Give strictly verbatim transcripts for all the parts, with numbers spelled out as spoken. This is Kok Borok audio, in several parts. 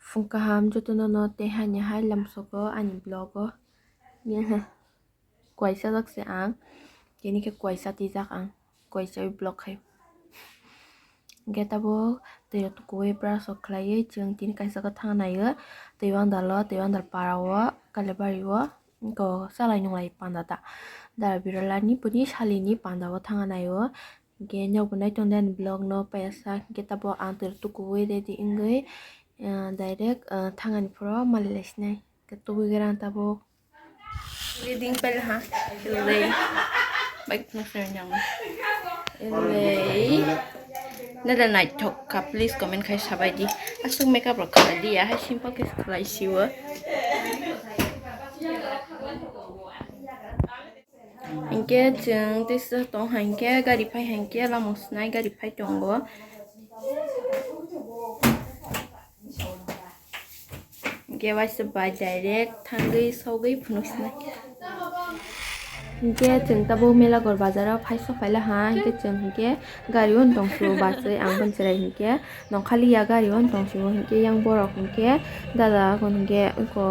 Phung kaham jotono no tei hani hai lamsogo ani vlog o. Kuaisa jak se ang, tini khe kuaisa tijak ang, kuaisa vlog khai. Hingke tabuk twi rok tukuwi brush rok khlaiwi chwng tini kaisa khe thang naio, twi wngdalo, twi wngdal para o, Kalibari o, eko salai nung lai panda ta. Dara birala ni bini salini panda o thang naio. Hingke nok bo nai tong di ani vlog no paiya sak, hingke tabuk ang twi rok tukuwi ready wngwi, ah, direct, ah, thang ani phuru malai lai sinai. Hingke tubui gra ang tabuk. Reading pala ha. Ilai. Baik na sa nyang. Ilai. Nada naithok kha, please comment khai sabai di. Aswk makeup rok khlai di ya, hai simple khe khlai siwo. Hinkhe chwng tei sijak tong hinkhe gari phai hinkhe lama swnai gari phai tongo. Hingke waisa bai direct thangwi sogwi phunuk sinai. Hingke chwng tabuk Melaghor bazaro phai sok phaila ha, hingke chwng hingke gari o tong su bachai ang bini chwrai hingke nongkhali ya gari o tong su hingke yang borok hingke dada hingke eko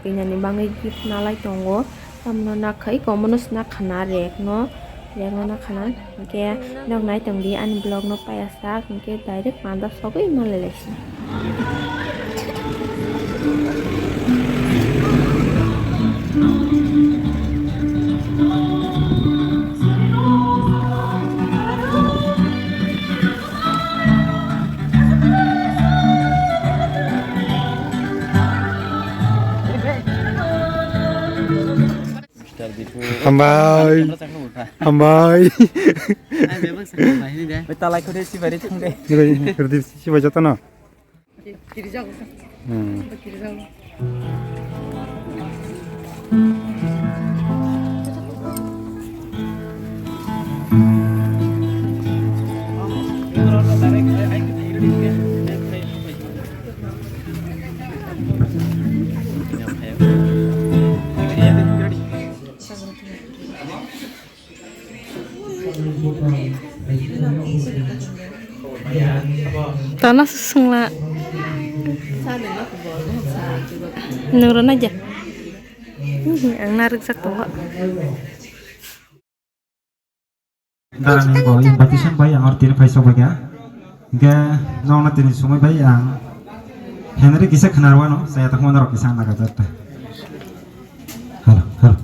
twinani bagwi gift nalai tongo. Tamno nakha, iko omono se nakha na rek no, rek no nakha na. Hingke nok nai tong di ani vlog no paiya sak, hingke direct panda sogwi malai lai si. Hambai. Hambai. Bai talai khode sibari thangde. Sibari, sibari jotono. Hmm. Tana sungla. Nung rw naija. Ang narwk jak tongo. Darani bo invitation bai ang oro tini phai sok bai kha. Hingke nokno tini sumui bai ang Henry kisa khwnarwano chaya tongma norok kisa ang naga jak ta. Hello, hello.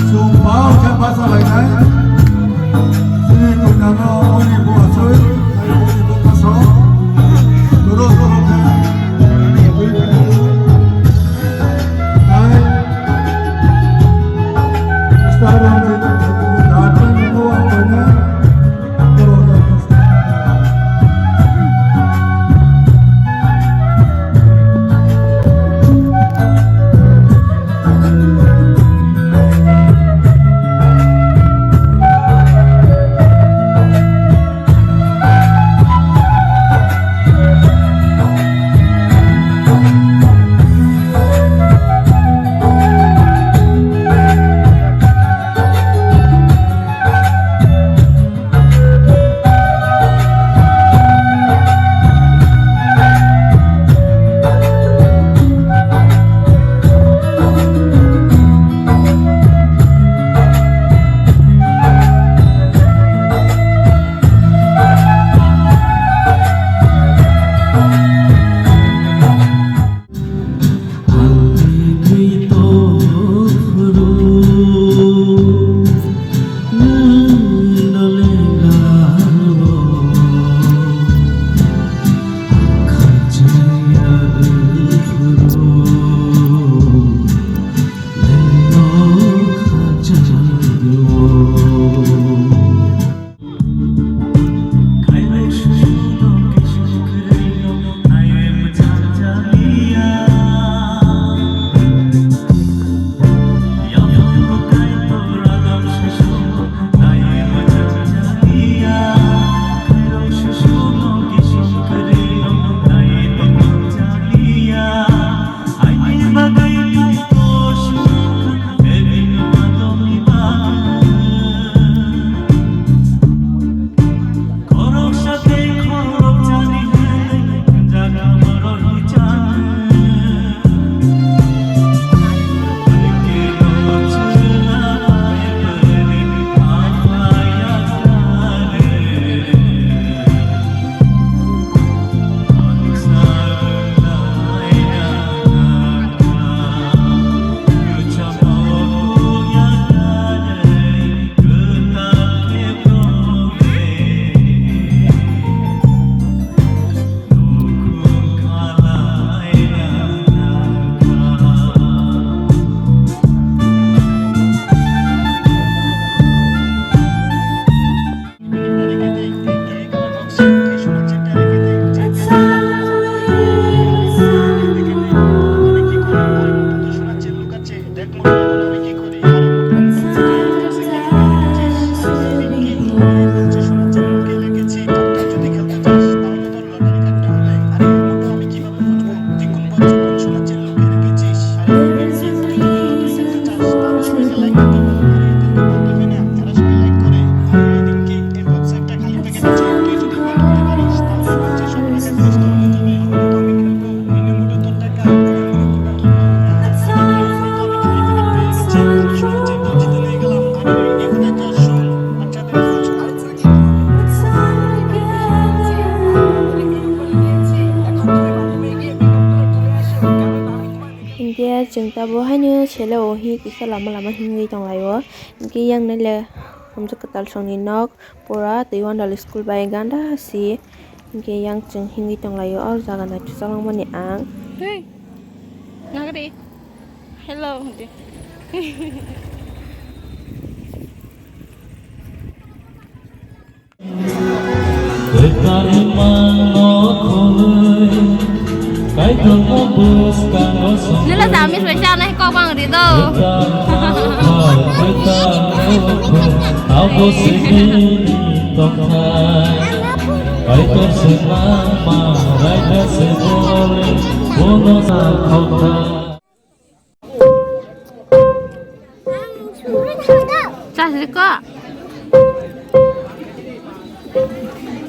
Chwng bau khe bachalaio, Tabuk haino selo o hi kisa lama lama himwi tonglaio. Hinkhe yang naile hamjak kwtal songni nok pura twi wandal school bai ganda si. Hinkhe yang chwng himwi tonglaio o jaga naithotok langmani ang. Hey. Nagari. Hello. Nila samis bai chana kok bang ri do. Abo sini tongthai. Kaitor sema ma raita se bole bono sa khauta. Chasri ko.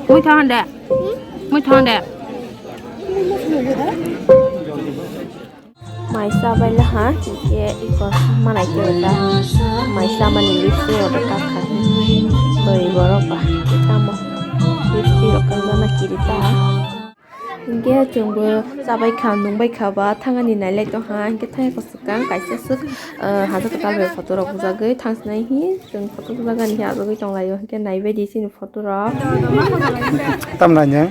Mui thang de. Mui thang de. Mai chabai laha, hinkhe iko manai khe ta. Mai chamani lipstick rok ta kakha. Bwrwi borok ba tamo lipstick rok kanjana kiri ta. Hinkhe chwngbo chabai kha, nungbai kha ba, thangani nailai tongkha, hinkhe thangya kwchwkang kaisa swk, ah, haja kwtal bai photo rok bujagwi thangsinai hi chwng photo bujagani hi achugwi tonglaio, hinkhe naibaidi chini photo rok. Tam nanya?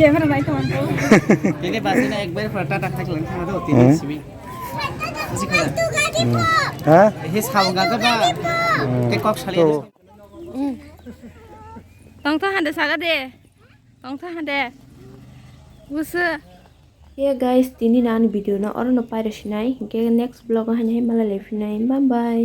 Camera nai tong. Ini pasti na ekbar photo tak tak lang thang do Hmm. tin simi. Hmm. Ha? He sao ga ga ba. Hmm. Te kok sali. To. Tong tha hande saga de. Tong tha hande. Busu. Yeah guys, tini na ani video no oro no paira sinai. Hinkhe next vlog o haino hai malai lai phinai. Bye bye.